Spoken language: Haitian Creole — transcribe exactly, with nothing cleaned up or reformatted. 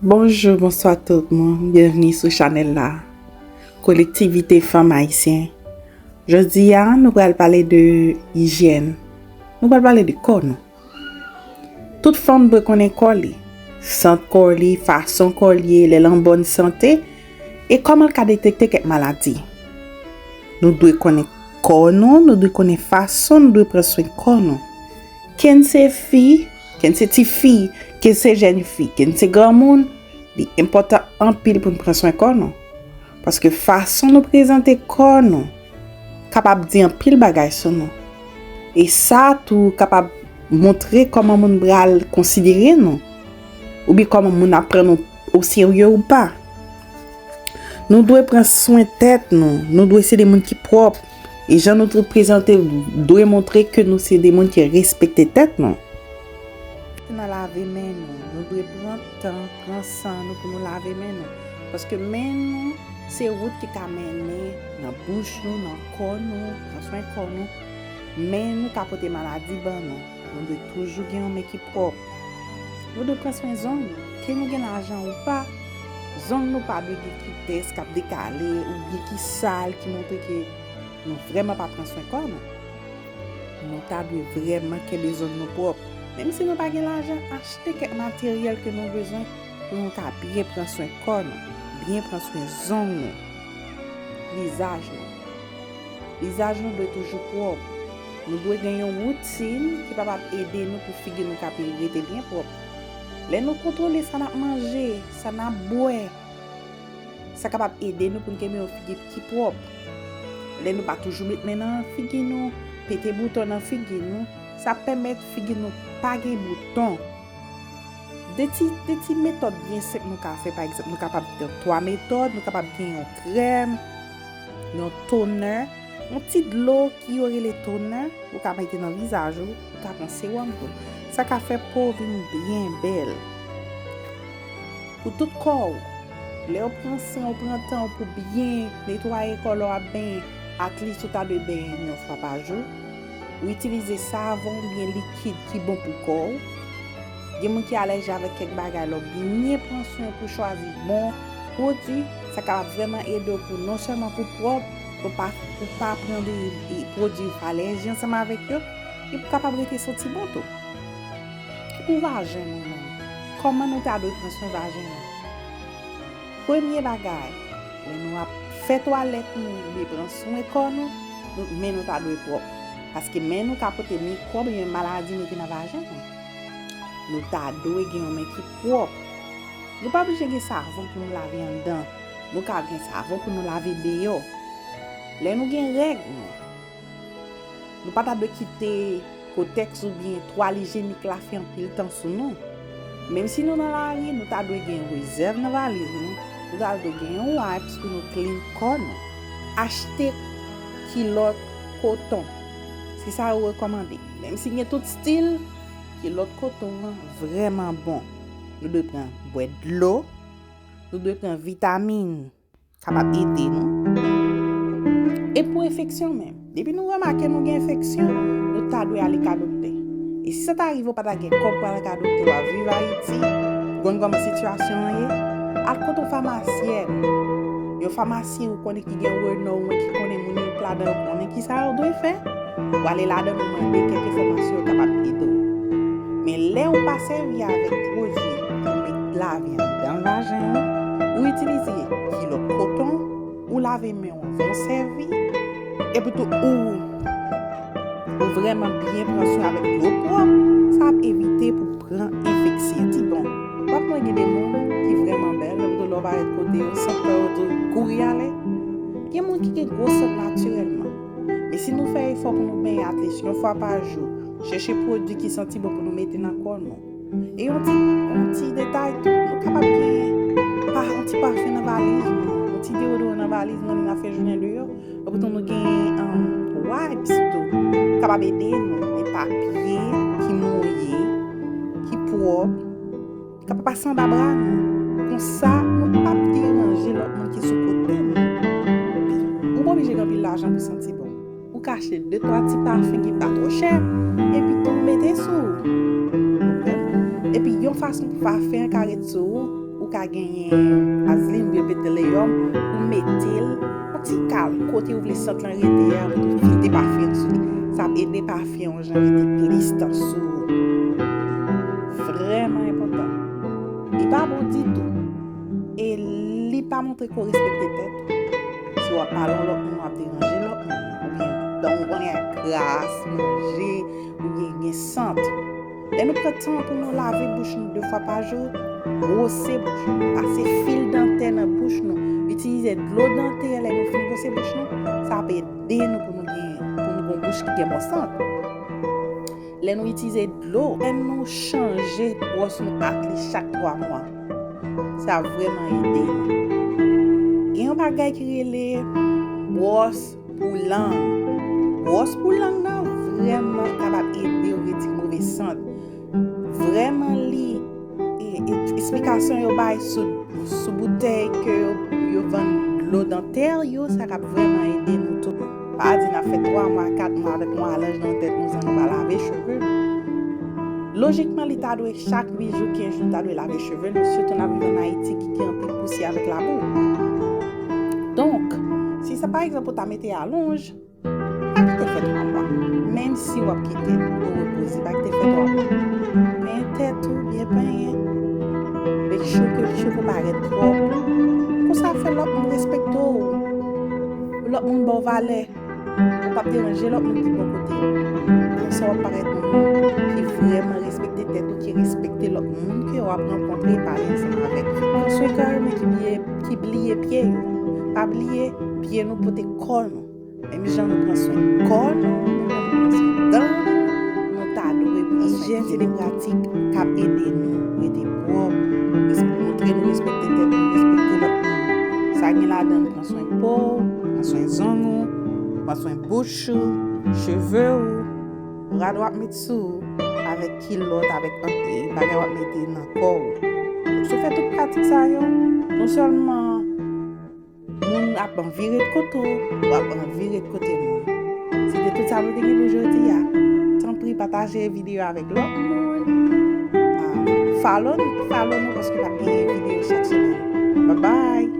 Bonjou, bonswa tout moun. Byenvni sou chanèl la. Kolektivite Fanm Ayisyen. Jodi a, nou pral pale de ijyèn. Nou pral pale de kò nou. Tout fanm dwe konnen kò li. Sant kò li, fason kò li ye, lè l an bòn sante, e kòman l ka detekte kèk maladi. Nou dwe konnen kò nou, nou dwe konnen fason nou dwe pran swen kò nou. Ke n se fi, ke n se tifi, ke n se jèn fi, ke n se granmoun, li enpòtan anpil pou n pran swen kò nou. Paske fason nou prezante kò nou kapab di anpil bagay sou nou. E sa tou kapab montre kòman moun pral konsidere nou, oubyen kòman moun ap pran nou oserye ou pa. Nou dwe pran swen tèt nou, nou dwe se de moun ki pwòp. E jan nou te prezante dwe montre ke nou se de moun ki respekte tèt nou. Nan lave men nou, nou dwe pran tan, pran san nou pou nou lave men nou. Paske men nou se wout ki ka mennen nan bouch nou, nan kò nou, pran swen kò nou. Men nou ka pote maladi ban nou. Nou dwe toujou gen yon men ki pwòp. Nou dwe pran swen zong nou. Ke nou gen lajan ou pa, zong nou pa dwe gen ki tès k ap dekale oubyen ki sal ki montre ke nou vrèman pa pran swen kò nou. Nou ta dwe vrèman kenbe zong nou pwòp. Menm si nou pa gen lajan, achte kèk materyèl ke nou bezwen pou nou ka byen pran swen kò nou, byen pran swen zong nou, vizaj nou. Vizaj nou dwe toujou pwòp. Nou dwe gen yon woutin ki kapab ede nou pou figi nou ka pe rete byen pwòp. Lè nou kontwole sa n ap manje, sa n ap bwè, sa kapab ede nou pou n kenbe yon figi ki pwòp. Lè nou pa toujou met men nan figi nou, pete bouton nan figi nou, sa pèmèt figi nou pa gen bouton. De ti, de ti metòd byen senp nou ka fè, pa egzanp, nou kapab gen twa metòd, nou kapab gen yon krèm, yon tonè, yon ti dlo ki yo rele tonè, ou ka mete nan vizaj ou, ou ka pran sewòm tou. Sa ka fè po w vin byen bèl. Pou tout kò w, lè w pran swen, w pran tan w pou byen netwaye kò w, w ap benyen, at least ou ta dwe benyen yon fwa pa jou. Ou itilize savon oubyen likid ki bon pou kò w. Gen moun ki alèji avèk kèk bagay, lè w byen pran swen pou chwazi bon pwodui, sa kapab vrèman ede w pou non sèlman pou pwòp, pou pa, pou pa pran de, de pwodui w alèji ansanm avèk yo, e pou kapab rete santi bon tou. E pou vajen nou menm, kòman nou ta dwe pran swen vajen nou? Premye bagay, lè nou ap fè twalèt nou, oubyen pran swen kò nou, nou, men nou ta dwe pwòp. Paske men nou ka pote mikwòb oubyen maladi mete nan vajen nou. Nou ta dwe gen yon men ki pwòp. Nou pa oblije gen savon pou nou lave anndan. Nou ka gen savon pou nou lave deyò. Lè nou gen règ nou, nou pa ta dwe kite kotèks oubyen twal ijyenik la fè anpil tan sou nou. Menm si nou nan lari, nou ta dwe gen rezèv nan valiz nou. Nou ta dwe gen yon wipes pou nou clean kò nou. Achte kilòt koton. Se sa yo rekòmande. Menm si gen tout stil, kilòt koton an vrèman bon. Nou dwe pran bwè dlo, nou dwe pran vitamin. Kapab ede nou. E pou enfeksyon menm, depi nou remake nou gen enfeksyon, nou ta dwe ale ka doktè. E si sa ta rive w pa ta gen kòb pou al ka doktè, w ap viv Ayiti, ou konn kòman sitiyasyon an ye, al kote yon famasyèn, yon famasyen ou konnen ki gen renon, ki konnen moun yo k ladan yo konnen kisa yo dwe fè. W ale ladan nou mande kèk enfòmasyon yo kapab ede w. Men lè ou pa sèvi avèk pwodui pou met lave anndan vajen ou, ou itilize kilòt koton, ou lave men w anvan w sèvi, epi tou ou, ou vrèman byen pran swen avèk dlo pwòp, sa ap evite pou pran enfeksyon. Di bon, w ap wè gen de moun ki vrèman bèl, epi tou lè w parèt kote yo, sant kò yo di w kouri ale. Gen moun ki gen gwo sant natirèlman. Men si nou fè efò pou nou benyen at least yon fwa pa jou, chèche pwodui ki santi bon pou nou mete nan kò nou. E yon ti, yon ti detay tou, nou kapab gen pa, yon ti pafen nan valiz nou, yon ti deodoran nan valiz nou, lè n ap fè jounen deyò. Epi tou nou gen, um, wipes tou, kapab ede nou, men papye ki mouye, ki pwòp, k ap pase anba bra nou. Konsa, nou p ap deranje lòt moun ki sou kote nou. Ou pa oblije gen anpil lajan pou santi bon. Ou ka achte de twa ti pafen ki pa twò chè, epi tou mete sou ou. Epi yon fason pou pafen an ka ret sou ou, ou Ka genyen vazlin oubyen petroleyòm, ou mete l yon ti kal kote ou vle sant lan rete a, ou filte pafen an sou li. Sa ap ede pafen an jan rete plis tan sou ou. Vrèman enpòtan. Li pa bon ditou. E li pa montre ke w respekte tèt ou. Si w ap pale yon lòt moun, w ap deranje lòt moun. Oubyen dan w konnen ak kras, manje, oubyen gen sant. Lè nou pran tan pou nou lave bouch nou de fwa pa jou, bwose bouch nou, pase fil dantè nan bouch nou, itilize dlo dantè lè nou fin bwose bouch nou, sa ap ede nou pou nou gen, pou nou gen yon bouch ki gen bon sant. Lè nou itilize dlo, lè nou chanje bwòs nou ak li chak twa mwa, sa vrèman ede nou. Gen yon bagay ki rele bwòs pou lang. Bwòs pou lang nan vrèman kapab ede w retire move sant. Vrèman li, e, e, esplikasyon yo bay sou, sou boutèy ke yo, yo vann dlo dantè yo, sa k ap vrèman ede nou tou. Pa di n ap fè twa mwa, kat mwa avèk yon alonj nan tèt nou san nou pa lave cheve nou. Lojikman, li ta dwe chak uit jou, kenz jou, nou ta dwe lave cheve nou, sitou n ap viv ann Ayiti ki gen anpil pousyè avèk labou. Donk, si sa pa egzanp ou ta mete alonj, pa kite l fè twa mwa. Menm si w ap kite l pou repoze, pa kite l fè twa mwa. Penyen tèt ou, byen penyen. Make sure ke cheve w parèt pwòp. Konsa ap fè lòt moun respekte w. Lòt moun ba w valè. Ou p ap deranje lòt moun ki bò kote w. Konsa w ap parèt yon moun ki vrèman respekte tèt ou, ki respekte lòt moun ke w ap rankontre, pale ansanm avèk yo. Pran swen kò yo, men ki bliye, ki bliye pye yo. Pa bliye, pye nou pote kò nou. Menm jan nou pran swen kò nou, nou pran swen dan nou, nou ta dwe pran swen. Ijyèn se de pratik k ap ede nou rete pwòp, res-, montre nou respekte tèt nou, respekte lòt moun. Sa gen ladan l pran swen po w, pran swen zong ou, pran swen bouch ou, cheve ou, rad w ap met sou ou, avèk kilòt, avèk anpil bagay w ap mete nan kò w. Si w fè tout pratik sa yo, non sèlman moun ap anvi ret kote w, w ap anvi ret kote moun. Se te tout sa mwen te gen pou jodi a. Tanpri pataje videyo avèk lòt moun. Ah, follow, follow nou paske n ap gen videyo chak semèn. Bye bye!